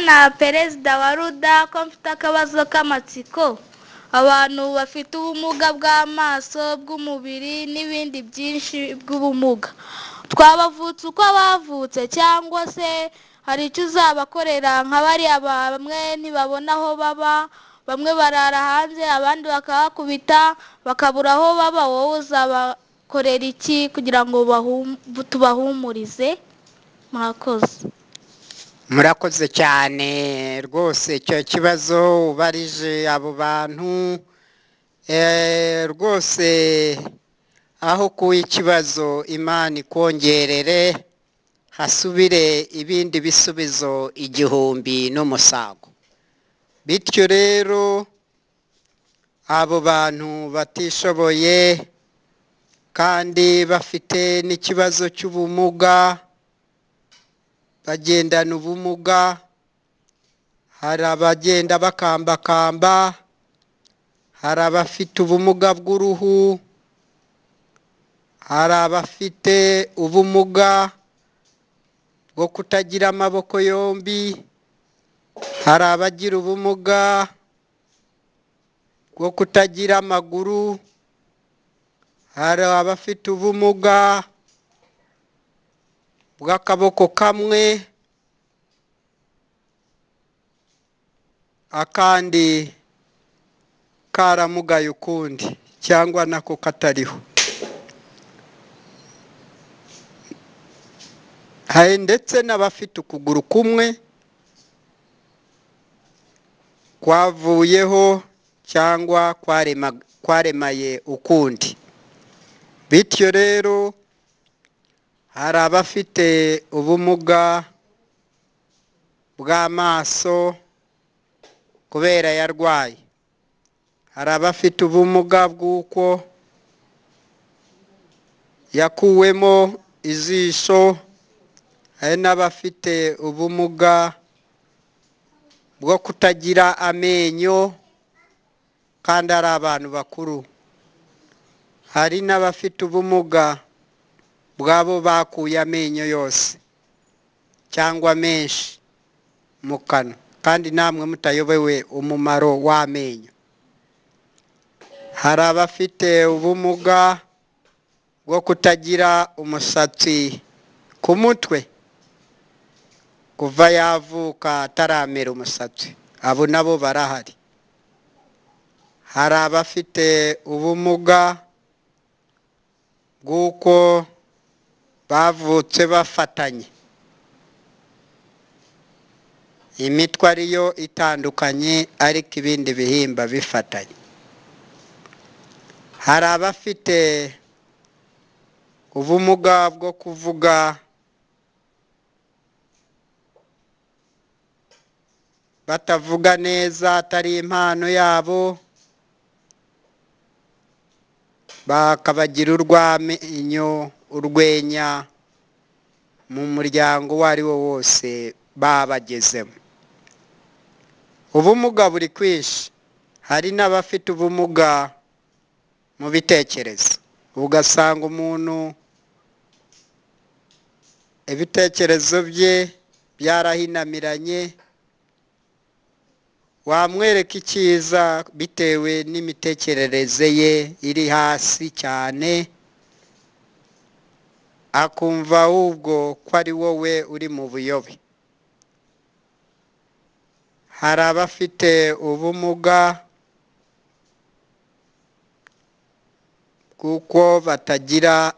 Bwana Perezida wa Ruda, ko mfite akabazo k'amatsiko. Abantu bafite ubumuga bw'amaso, bw'umubiri n'ibindi byinshi bw'ubumuga, twabavutse uko bavutse cyangwa se hari icyo uzabakorera? Nka bariya bamwe ntibabona aho baba, bamwe barara hanze, abandi bakabakubita bakabura aho baba. Wowe uzabakorera iki kugira ngo tubahumurize? Murakoze. Murakoze cyane rwose. Icyo kibazo ubarije abo bantu, rwose aho ukuye ikibazo Imana ikongerere, hasubire ibindi bisubizo 1000 n'umusago. Bityo rero abo bantu batishoboye kandi bafite n'ikibazo cy'ubumuga, bagendana ubumuga, hari abagenda bakambakamba, hari abafite ubumuga bw'uruhu, hari abafite ubumuga bwo kutagira amaboko yombi, hari abagira ubumuga bwo kutagira amaguru, hari abafite ubumuga bw'akaboko kamwe akandi karamugaye ukundi cyangwa nako katariho. Hari ndetse n'abafite ukuguru kumwe kwavuyeho cyangwa kwaremaye ukundi. Bityo rero hari abafite ubumuga bw'amaso kubera yarwaye, hari abafite ubumuga bw'uko yakuwemo ijisho, hari n'abafite ubumuga bwo kutagira amenyo kandi ari abantu bakuru, hari n'abafite ubumuga bwabo bakuye amenyo yose cyangwa menshi mu kanwa, kandi namwe mutayobewe umumaro w'amenyo. Hari abafite ubumuga bwo kutagira umusatsi ku mutwe kuva yavuka ataramera umusatsi, abo nabo barahari. Hari abafite ubumuga bw'uko bavutse bafatanye, imitwe ariyo itandukanye ariko ibindi bihimba bifatanye. Hari abafite ubumuga bwo kuvuga batavuga neza, atari impano yabo, bakabagira urw'amenyo, urwenya mu muryango uwo ari wo wose babagezemo. Ubumuga buri kwinshi. Hari n'abafite ubumuga mu bitekerezo, ugasanga umuntu ibitekerezo bye byarahinamiranye, wamwereka icyiza bitewe n'imitekerereze ye iri hasi cyane, akumva ahubwo ko ari wowe uri mu buyobe. Hari abafite ubumuga kuko batagira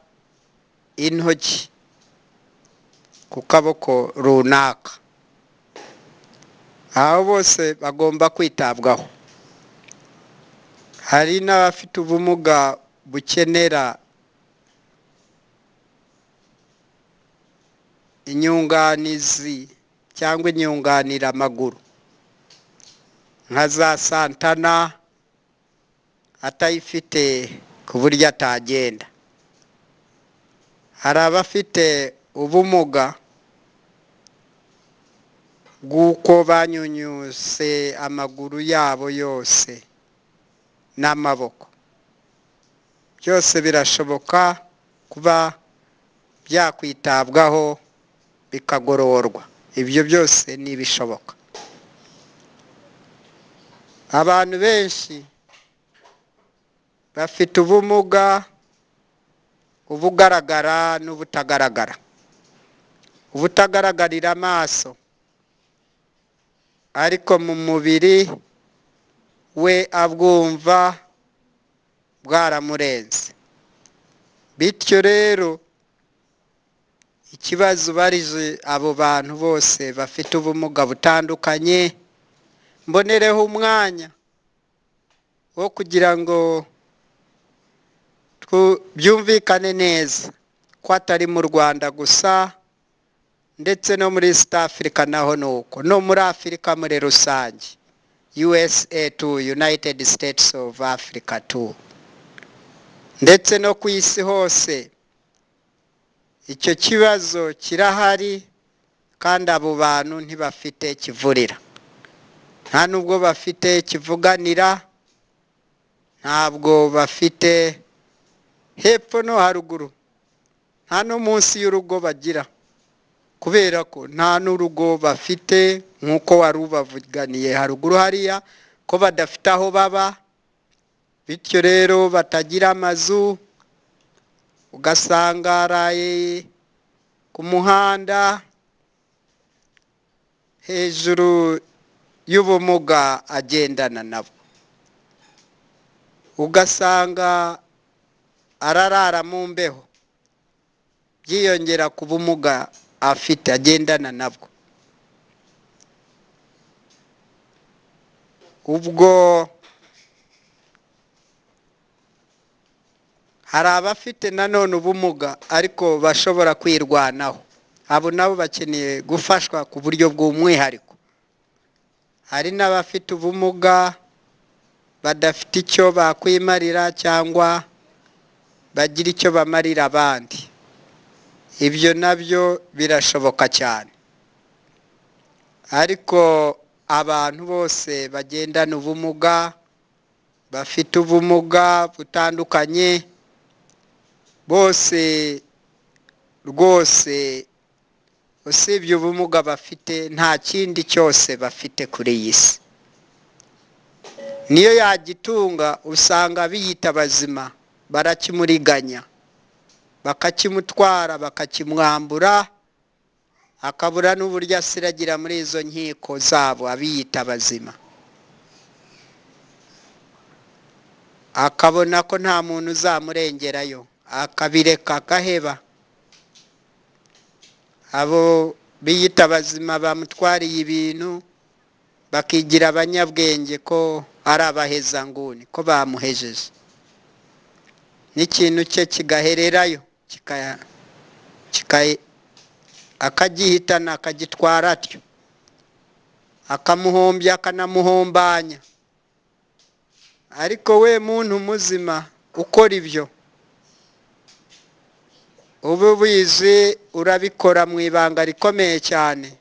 intoki ku kaboko runaka, abo bose bagomba kwitabwaho. Hari n'abafite ubumuga bukenera inyunganizi cyangwa inyunganiramaguru nka za santana, atayifite ku buryo atagenda. Hari abafite ubumuga bw'uko banyunyuse amaguru yabo yose n'amaboko, byose birashoboka kuba byakwitabwaho bikagororwa, ibyo byose ni ibishoboka. Abantu benshi bafite ubumuga, ubugaragara n'ubutagaragara, ubutagaragarira amaso ariko mu mubiri we abwumva bwaramurenze. Bityo rero ikibazo barije abo bantu bose bafite ubumuga butandukanye, mbonereho umwanya wo kugira ngo byumvikane neza ko atari mu Rwanda gusa, ndetse no muri East Africa naho nuko, no muri Afurika muri rusange, USA to United States of Africa too, ndetse no ku isi hose icyo kibazo kirahari, kandi abo bantu ntibafite kivurira, nta nubwo bafite kivuganira, ntabwo bafite hepfo no haruguru, nta no munsi y'urugo bagira, kubera ko nta n'urugo bafite nk'uko wari ubavuganiye haruguru hariya ko badafite aho baba. Bityo rero batagira amazu, ugasanga araye ku muhanda hejuru y'ubumuga agendana nabo, ugasanga ararara mu mbeho, byiyongera ku bumuga afite agendana nabwo. Ubwo hari abafite nanone ubumuga ariko bashobora kwirwanaho, abo nabo bakeneye gufashwa ku buryo bw'umwihariko. Hari n'abafite ubumuga badafite icyo bakwimarira cyangwa bagira icyo bamarira abandi, ibyo nabyo birashoboka cyane. Ariko abantu bose bagendana ubumuga, bafite ubumuga butandukanye, bose rwose usibye ubumuga bafite nta kindi cyose bafite kuri iyi si. Niyo yagitunga usanga biyita bazima, barakimuriganya, bakakimutwara, bakakimwambura, akabura n'uburyo asiragira muri izo nkiko zabo abiyita bazima, akabona ko nta muntu uzamurengerayo, akabireka akaheba. Abo biyita bazima bamutwariye ibintu bakigira abanyabwenge ko ari abahezanguni, ko bamuhejeje, n'ikintu cye kigahererayo, akagihitana, akagitwara atyo, akamuhombya, akanamuhombanya. Ariko we muntu muzima ukora ibyo, uba ubizi, urabikora mu ibanga rikomeye cyane.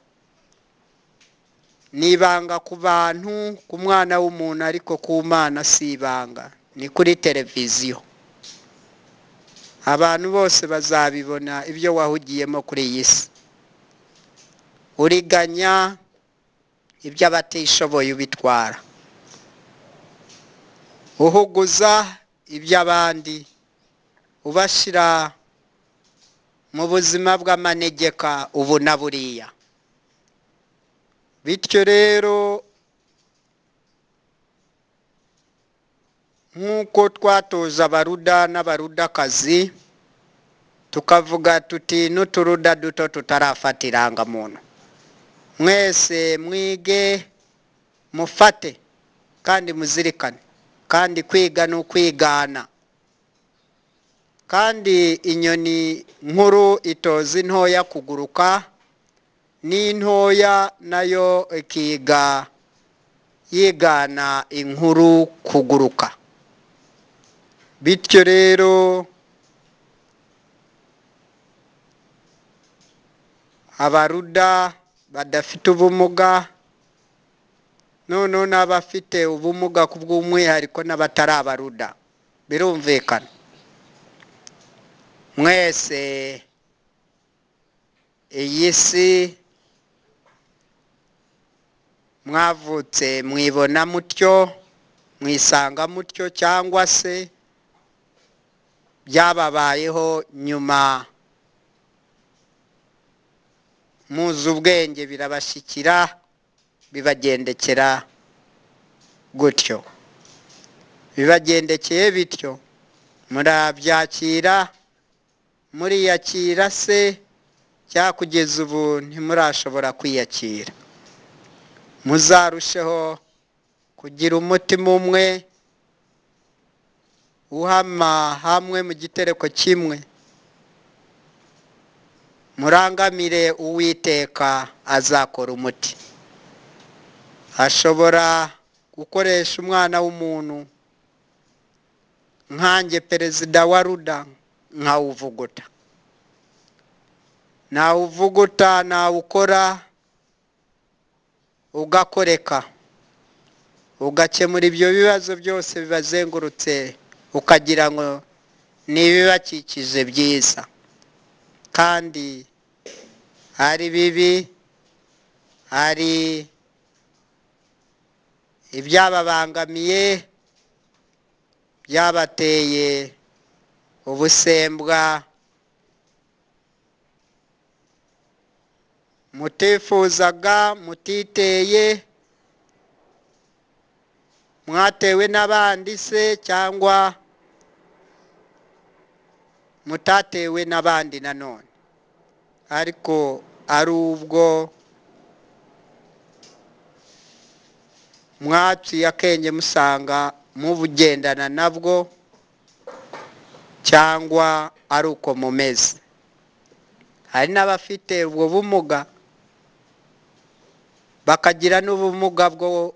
Ni ibanga ku bantu, ku mwana w'umuntu, ariko ku Mana si ibanga, ni kuri televiziyo. Abantu bose bazabibona ibyo wahugiyemo kuri iyi si. Uriganya ibyo abatishoboye ubitwara, uhuguza iby'abandi, ubashyira mu buzima bw'amanegeka ubu na buriya. Bityo rero nk'uko twatoza abaruda n'abarudakazi, tukavuga tuti n'uturuda duto tutarafata irangamuntu, mwese mwige, mufate kandi muzirikane, kandi kwiga ni ukwigana. Kandi inyoni nkuru itoza intoya kuguruka, n'intoya nayo ikiga yigana inkuru kuguruka. Bityo rero abaruda badafite ubumuga, noneho n'abafite ubumuga ku bw'umwihariko n'abatari abaruda, birumvikana mwese iyi si Mwavutse mwibona mutyo, mwisanga mutyo, cyangwa se byababayeho nyuma muzi ubwenge birabashikira, bibagendekera gutyo. Bibagendekeye bityo, murabyakira, muriyakira se, cyangwa kugeza ubu ntimurashobora kwiyakira? Muzarusheho kugira umutima umwe uhama hamwe mu gitereko kimwe, murangamire Uwiteka azakora umuti. Ashobora gukoresha umwana w'umuntu nkanjye perezida wa Ruda nkawuvuguta, nawuvuguta, nawukora ugakoreka, ugakemura ibyo bibazo byose bibazengurutse, ukagira ngo ni ibibakikije byiza kandi ari bibi, ari ibyababangamiye, byabateye ubusembwa mutifuzaga, mutiteye, mwatewe n'abandi se cyangwa mutatewe n'abandi nanone, ariko ari ubwo mwaciye akenge musanga mubugendana nabwo, cyangwa ari uko mumeze. Hari n'abafite ubwo bumuga bakagira n'ubumuga bwo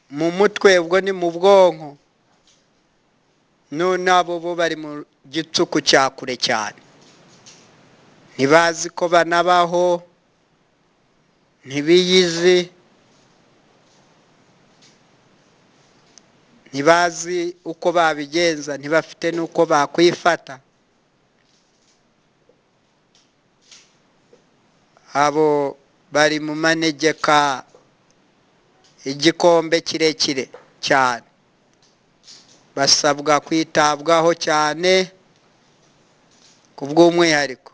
mu mutwe, ubwo ni mu bwonko, nabo bo bari mu gicuku cya kure cyane, ntibazi ko banabaho, ntibiyizi, ntibazi uko babigenza, ntibafite n'uko bakwifata. Abo bari mu manegeka igikombe kirekire cyane, basabwa kwitabwaho cyane ku bw'umwihariko.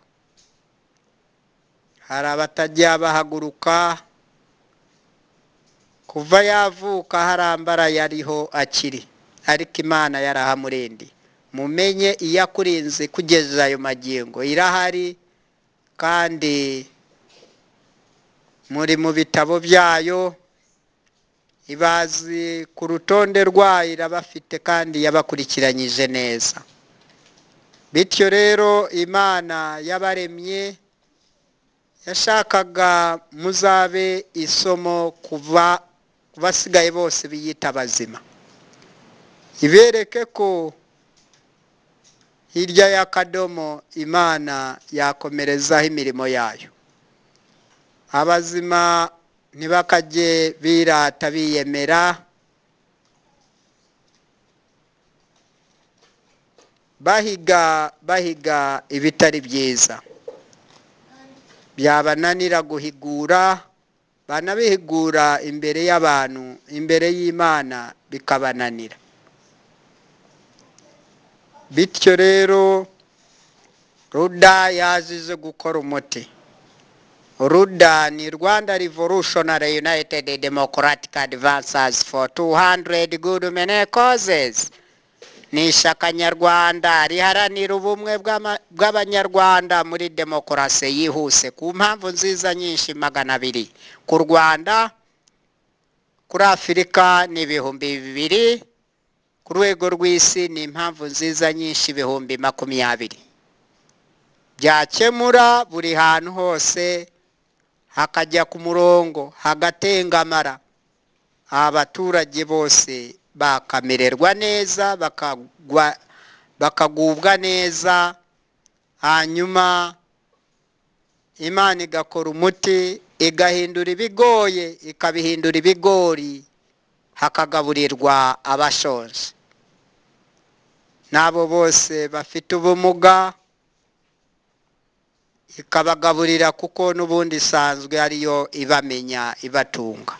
Hari abatajya bahaguruka, kuva yavuka harambara yariho akiri, ariko Imana yarahamurindiye. Mumenye iyakurinze kugeza ayo magingo irahari, kandi muri mu bitabo byayo, ibazi ku rutonde rwayo, irabafite kandi yabakurikiranyije neza. Bityo rero Imana yabaremye yashakaga muzabe isomo kuva basigaye bose biyita bazima, ibereke ko hirya y'akadomo Imana yakomerezaho imirimo yayo. Abazima ntibakajye birata biyemera, bahiga ibitari byiza, byabananira guhigura, banabihigura imbere y'abantu, imbere y'Imana bikabananira. Bityo rero Ruda yazize gukora umuti. Ruda ni Rwanda Revolutionary United Democratic Advances for 200 Good Many Causes. Ni ishyaka nyarwanda riharanira ubumwe bw'abanyarwanda muri demokarasi yihuse ku mpamvu nziza nyinshi 200. Ku Rwanda, kuri Afurika ni 2000, ku rwego rw'isi ni impamvu nziza nyinshi 20,000. Byakemura buri hantu hose, hakajya ku murongo, hagatengamara, abaturage bose bakamererwa neza, bakagubwa neza, hanyuma Imana igakora umuti, igahindura ibigoye, ikabihindura ibigori, hakagaburirwa abashonje. N'abo bose bafite ubumuga, Ikabagaburira kuko n'ubundi isanzwe ariyo ibamenya, ibatunga.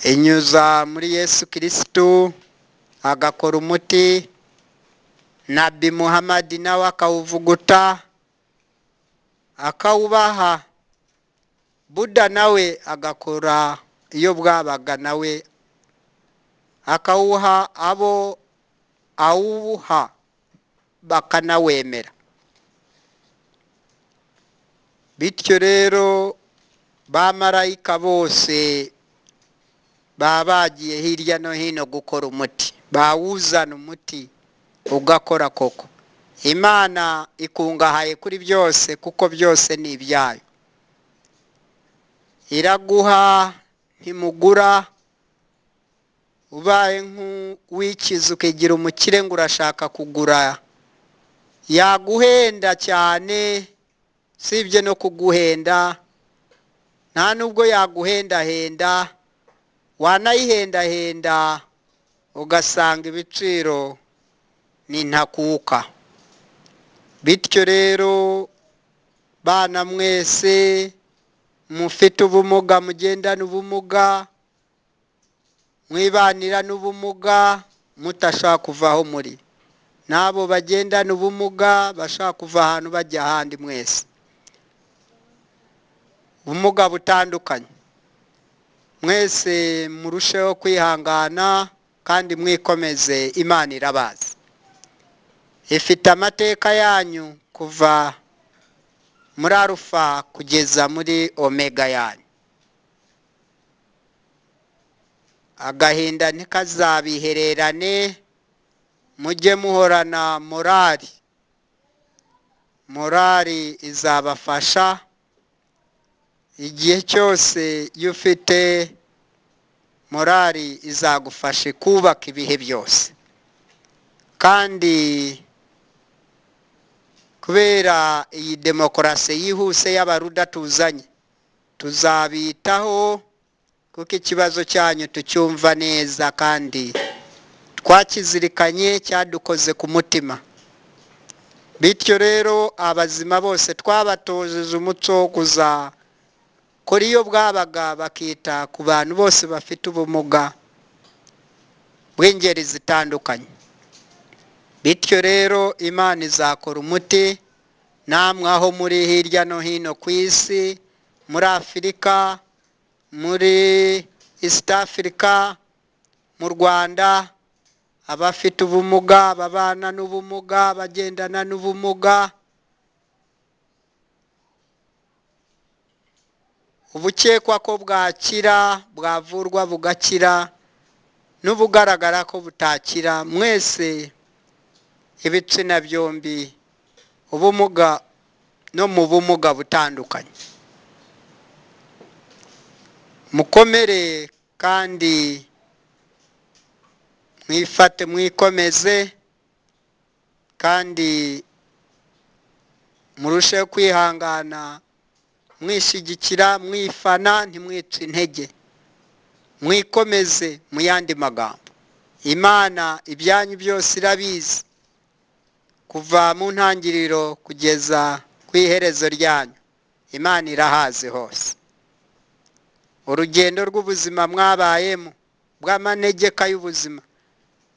Inyuza muri Yesu Kirisitu agakora umuti, Nabi Muhammad nawe akawuvuguta akawubaha, Buda nawe agakora iyo bwabaga nawe akawuha abo awuha bakanawemera. Bityo rero bamarayika bose baba bagiye hirya no hino gukora umuti, bawuzana umuti ugakora koko. Imana ikungahaye kuri byose kuko byose ni ibyayo. Iraguha ntimugura, ubaye nk'uwikiza ukigira umukire ngo urashaka kugura, yaguhenda cyane. Sibye no kuguhenda, nta nubwo yaguhendahenda, wanayihendahenda ugasanga ibiciro ni ntakuka. Bityo rero bana mwese mufite ubumuga, mugendana ubumuga, mwibanira n'ubumuga, mutashaka kuva aho muri, n'abo bagendana ubumuga bashaka kuva ahantu bajya ahandi, mwese ubumuga butandukanye, mwese murusheho kwihangana kandi mwikomeze. Imana irabazi, ifite amateka yanyu kuva muri arufa kugeza muri omega yanyu. Agahinda ntikazabihererane, mujye muhorana morali. Morali izabafasha igihe cyose. Iyo ufite morali izagufasha kubaka ibihe byose. Kandi kubera iyi demokarasi yihuse y'abaruda tuzanye, tuzabitaho kuko ikibazo cyanyu tucyumva neza kandi twakizirikanye, cyadukoze ku mutima. Bityo rero abazima bose twabatojeje umuco wo kuzakora iyo bwabaga, bakita ku bantu bose bafite ubumuga bw'ingeri zitandukanye. Bityo rero Imana izakora umuti, namwe aho muri hirya no hino ku isi, muri Afurika, muri East Africa, mu Rwanda, abafite ubumuga, ababana n'ubumuga, abagendana n'ubumuga, ubukekwa ko bwakira, bwavurwa bugakira, n'ubugaragara ko butakira, mwese ibitsina byombi, ubumuga no mu bumuga butandukanye, mukomere kandi mwifate, mwikomeze kandi murusheho kwihangana, mwishyigikira, mwifana, ntimwice intege, mwikomeze. Mu yandi magambo, Imana ibyanyu byose irabizi kuva mu ntangiriro kugeza ku iherezo ryanyu. Imana irahazi hose. Urugendo rw'ubuzima mwabayemo bw'amanegeka y'ubuzima,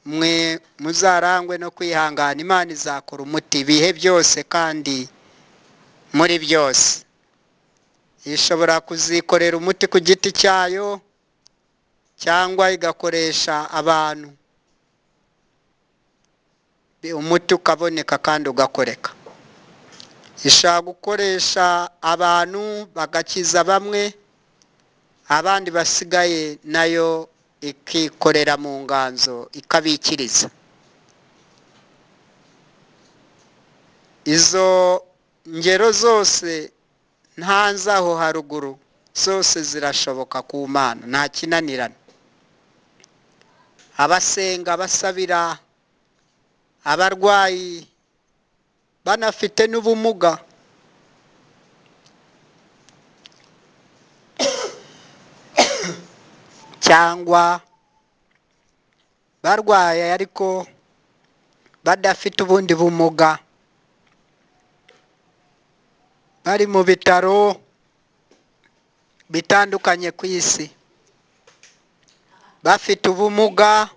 mwe muzarangwe no kwihangana. Imana izakora umuti ibihe byose kandi muri byose. Ishobora kuzikorera umuti ku giti cyayo cyangwa igakoresha abantu, umuti ukaboneka kandi ugakoreka. Ishobora gukoresha abantu bagakiza bamwe, abandi basigaye nayo ikikorera mu nganzo ikabikiriza. Izo ngero zose ntanze aho haruguru zose zirashoboka ku Mana, nta kinanirana. Abasenga basabira abarwayi banafite n'ubumuga, cyangwa barwaye ariko Badafite ubundi bumuga, bari mu bitaro bitandukanye ku isi, bafite ubumuga,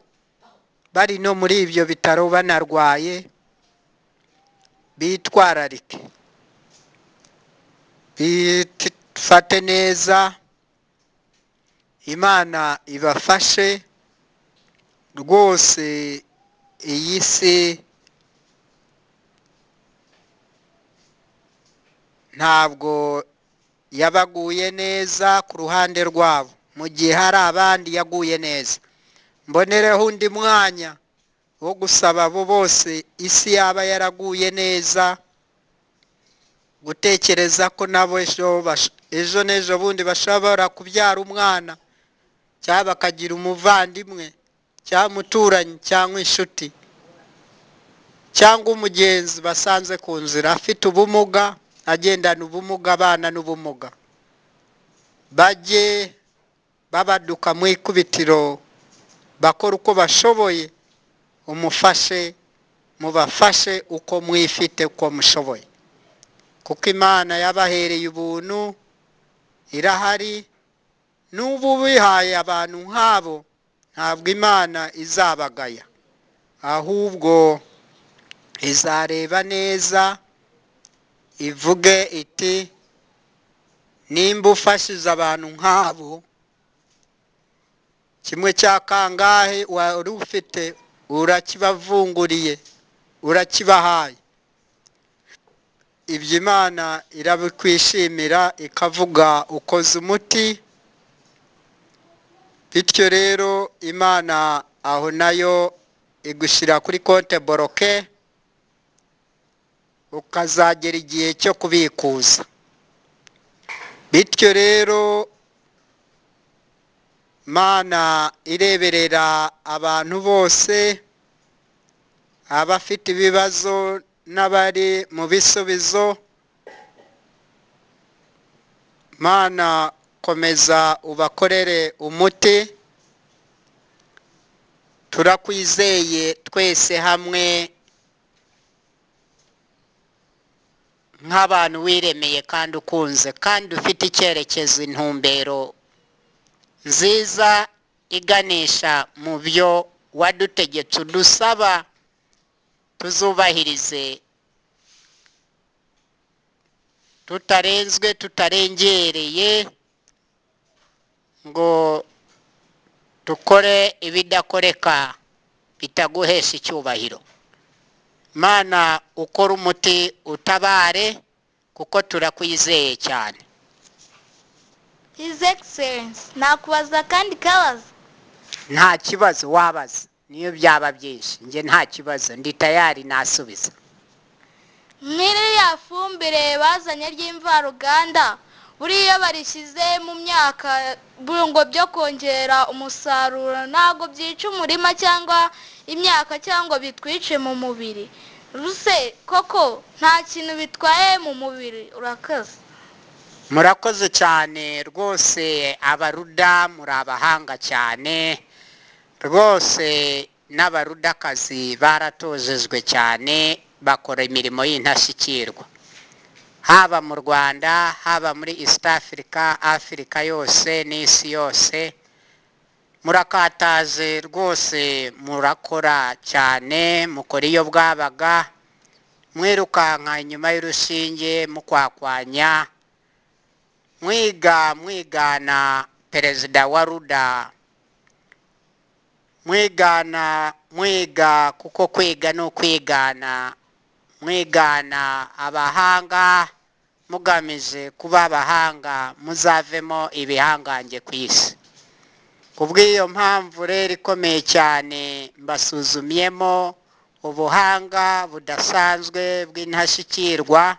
bari no muri ibyo bitaro banarwaye, bitwararike, bifate neza, Imana ibafashe rwose. Iyi si ntabwo yabaguye neza ku ruhande rwabo, mu gihe hari abandi yaguye neza. Mbonereho undi mwanya wo gusaba abo bose isi yaba yaraguye neza gutekereza ko nabo ejo n'ejo bundi bashobora kubyara umwana, cyangwa bakagira umuvandimwe, cyangwa umuturanyi, cyangwa inshuti, cyangwa umugenzi basanze ku nzira afite ubumuga, agendana ubumuga, abana n'ubumuga, bajye babaduka mu ikubitiro, bakora uko bashoboye, umufashe, mubafashe uko mwifite, uko mushoboye, kuko Imana yabahereye ubuntu, irahari. N'ubu bihaye abantu nk'abo, ntabwo Imana izabagaya, ahubwo izareba neza ivuge iti nimba ufashije abantu nk'abo, kimwe cya kangahe wari ufite urakibavunguriye, urakibahaye. Ibyo Imana irabikwishimira, ikavuga ukoze umuti. Bityo rero Imana aho nayo igushyira kuri konte boroke, ukazagera igihe cyo kubikuza. Bityo rero Imana ireberera abantu bose, abafite ibibazo n'abari mu bisubizo. Mana, komeza ubakorere umuti, turakwizeye twese hamwe nk'abantu wiremeye kandi ukunze, kandi ufite icyerekezo, intumbero nziza iganisha mu byo wadutegetse udusaba tuzubahirize, tutarenzwe, tutarengereye, ngo dukore ibidakoreka bitaguhesha icyubahiro. Mana, ukora umuti, utabare, kuko turakwizeye cyane. His Excellence, nakubaza kandi kabazo? Nta kibazo, wabaza niyo byaba byinshi, njye nta kibazo, ndi tayari, nasubiza. Nk'iriya fumbire bazanye ry'imvaruganda, buriya barishyize mu myaka ngo byo kongera umusaruro, ntabwo byica umurima cyangwa imyaka cyangwa bitwice mu mubiri? Ruse koko nta kintu bitwaye mu mubiri? Urakoze. Murakoze cyane rwose, Abaruda muri abahanga cyane rwose, n'Abarudakazi baratojejwe cyane, bakora imirimo y'intashyikirwa, haba mu Rwanda, haba muri East Africa, Afurika yose n'isi yose. Murakataje rwose, murakora cyane, mukora iyo bwabaga, mwirukanka inyuma y'urushinge, mukwakwanya, mwiga, mwigana perezida wa Ruda, mwigana, mwiga, kuko kwiga ni ukwigana, mwigana abahanga, mugamije kuba abahanga, muzavemo ibihangange ku isi. Ku bw'iyo mpamvu rero ikomeye cyane, mbasuzumyemo ubuhanga budasanzwe bw'intashyikirwa,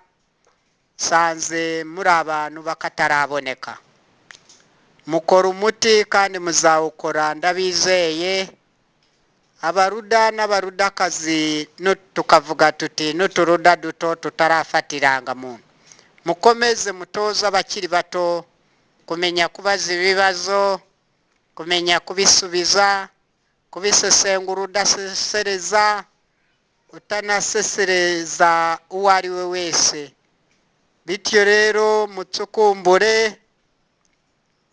nsanze muri abantu bakataraboneka. Mukora umuti kandi muzawukora, ndabizeye. Abaruda n'Abarudakazi, tukavuga tuti n'uturuda duto tutarafata irangamuntu, mukomeze mutoze abakiri bato kumenya kubaza ibibazo, kumenya kubisubiza, kubisesengura udasesereza. Utanasesereza uwo ari we wese. Bityo rero mutsukumbure,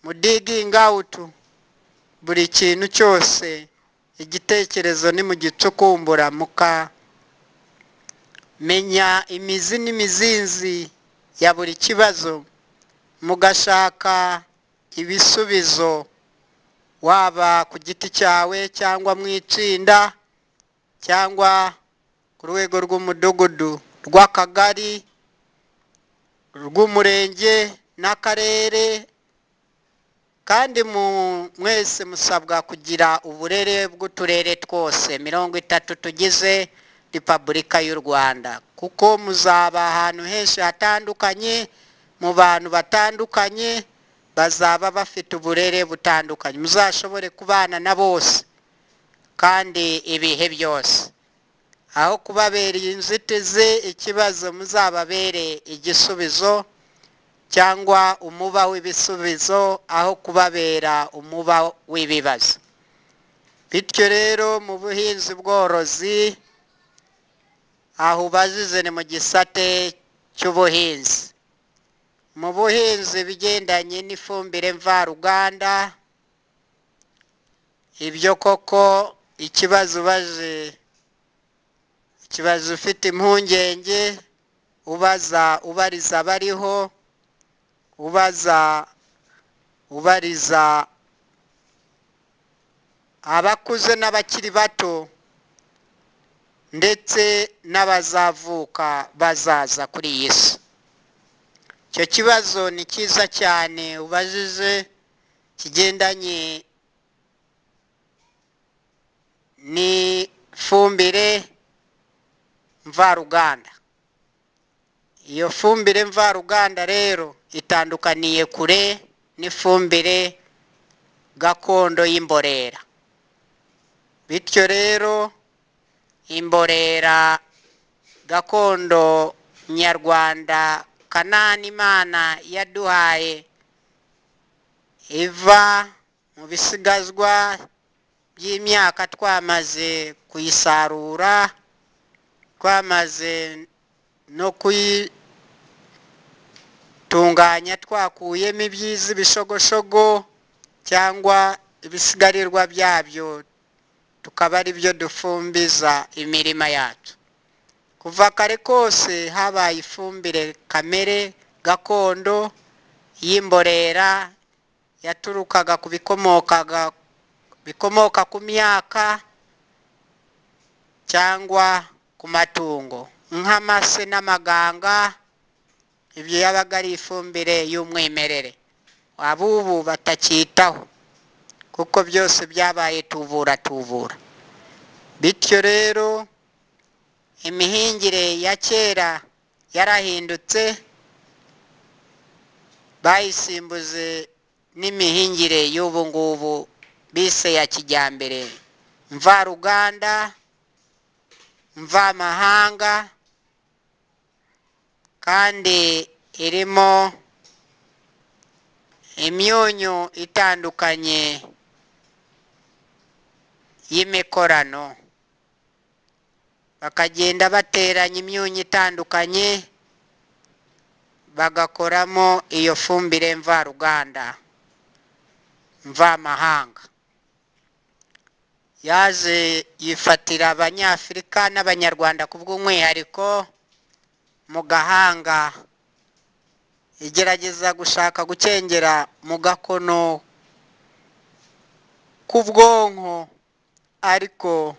mudiginga out buri kintu cyose. Igitekerezo nimugicukumbura, mukamenya imizi n'imizinzi ya buri kibazo, mugashaka ibisubizo, waba ku giti cyawe cyangwa mu itsinda cyangwa ku rwego rw'umudugudu, rw'akagari, rw'umurenge n'akarere. Kandi mwese musabwa kugira uburere bw'uturere twose 30 tugize Repubulika y'u Rwanda, kuko muzaba ahantu henshi hatandukanye, mu bantu batandukanye bazaba bafite uburere butandukanye. Muzashobore kubana na bose kandi ibihe byose. Aho kubabera inzitizi ikibazo, muzababere igisubizo cyangwa umuba w'ibisubizo, aho kubabera umuba w'ibibazo. Bityo rero mu buhinzi bworozi, aho ubazize ni mu gisate cy'ubuhinzi. Mu buhinzi, bigendanye n'ifumbire mvaruganda, ibyo koko ikibazo ubaje, ikibazo ufite impungenge, ubaza ubariza abariho, ubaza ubariza abakuze n'abakiri bato, ndetse n'abazavuka bazaza kuri iyi si. Icyo kibazo ni cyiza cyane ubajije, kigendanye n'ifumbire mvaruganda. Iyo fumbire mvaruganda rero itandukaniye kure n'ifumbire gakondo y'imborera. Bityo rero imborera gakondo nyarwanda kanani Imana yaduhaye iva mu bisigazwa by'imyaka twamaze kuyisarura, twamaze no kuyitunganya, twakuyemo ibyiza, ibishogoshogo cyangwa ibisigarirwa byabyo, tukaba ari byo dufumbiza imirima yacu. Kuva kare kose habaye ifumbire kamere gakondo y'imborera yaturukaga ku bikomokaga bikomoka ku myaka cyangwa ku matungo nk'amase n'amaganga. Ibyo yabaga ari ifumbire y'umwimerere, abubu batacyitaho kuko byose byabaye tubura tubura. Bityo rero imihingire ya kera yarahindutse, bayisimbuze n'imihingire y'ubu ngubu bise ya kijyambere, mvaruganda, mvamahanga, kandi irimo imyunyu itandukanye y'imikorano. Bakagenda bateranya imyunyu itandukanye, bagakoramo iyo fumbire mvaruganda mvamahanga. Yaje yifatira Abanyafurika n'Abanyarwanda ku bw'umwihariko mu gahanga, igerageza gushaka gucengera mu gakono k'ubwonko, ariko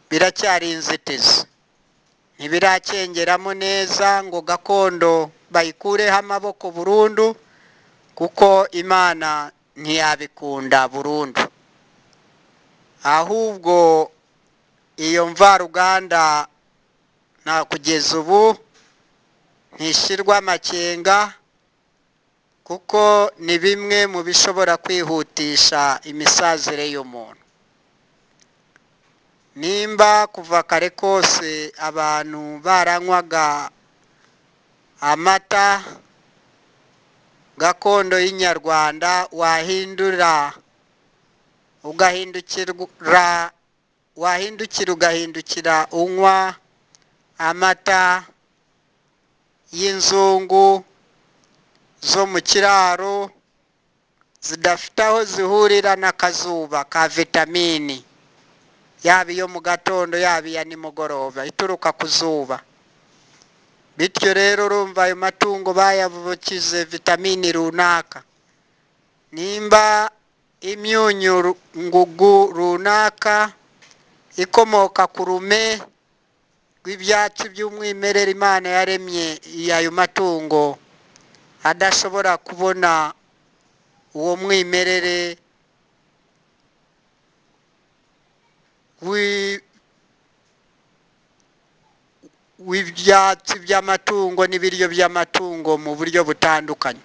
biracyari inzitizi, ntibiracengeramo neza ngo gakondo bayikureho amaboko burundu, kuko Imana ntiyabikunda burundu. Ahubwo iyo mvaruganda nta kugeza ubu ntishyirwa amakenga, kuko ni bimwe mu bishobora kwihutisha imisazire y'umuntu. Nimba kuva kare kose abantu baranywaga amata gakondo y'inyarwanda, wahindura ugahindukira. Wahindukira ugahindukira unywa amata y'inzungu zo mu kiraro zidafite aho zihurira n'akazuba ka vitamini, yaba iyo mu gatondo yaba iya nimugoroba ituruka ku zuba. Bityo rero urumva ayo matungo bayavukize vitamini runaka, nimba imyunyu ngugu runaka ikomoka ku rume rw'ibyatsi by'umwimerere Imana yaremye ayo matungo adashobora kubona uwo mwimerere w'ibyatsi by'amatungo n'ibiryo by'amatungo mu buryo butandukanye.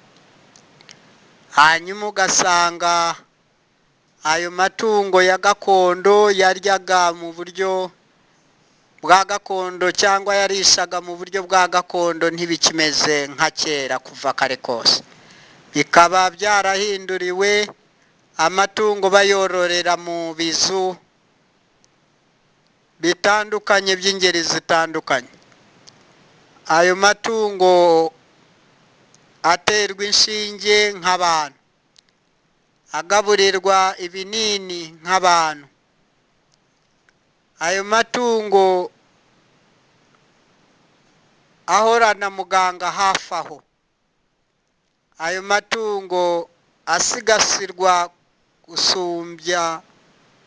Hanyuma ugasanga ayo matungo ya gakondo yaryaga mu buryo bwa gakondo cyangwa yarishaga mu buryo bwa gakondo ntibikimeze nka kera kuva kare kose, bikaba byarahinduriwe amatungo bayororera mu bizu bitandukanye by'ingeri zitandukanye. Ayo matungo aterwa inshinge nk'abantu, agaburirwa ibinini nk'abantu. Ayo matungo ahorana muganga hafi aho. Ayo matungo asigasirwa gusumbya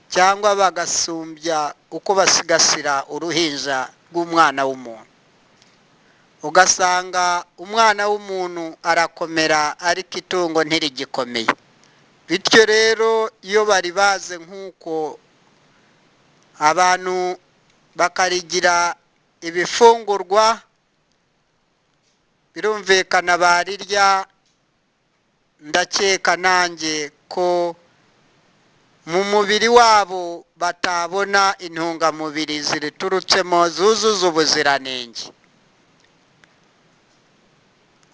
cyangwa bagasumbya uko basigasira uruhinja rw'umwana w'umuntu. Ugasanga umwana w'umuntu arakomera ariko itungo ntirigikomeye. Bityo rero iyo bari baze nk'uko abantu bakarigira ibifungurwa, birumvikana barirya. Ndakeka nanjye ko mu mubiri wabo batabona intungamubiri ziriturutsemo zuzuza ubuziranenge.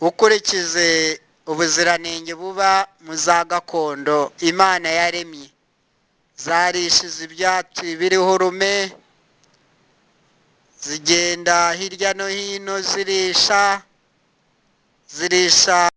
Ukurikize ubuziranenge buba mu za gakondo Imana yaremye, zarishize ibyatsi biriho urume, zigenda hirya no hino zirisha, zirisha.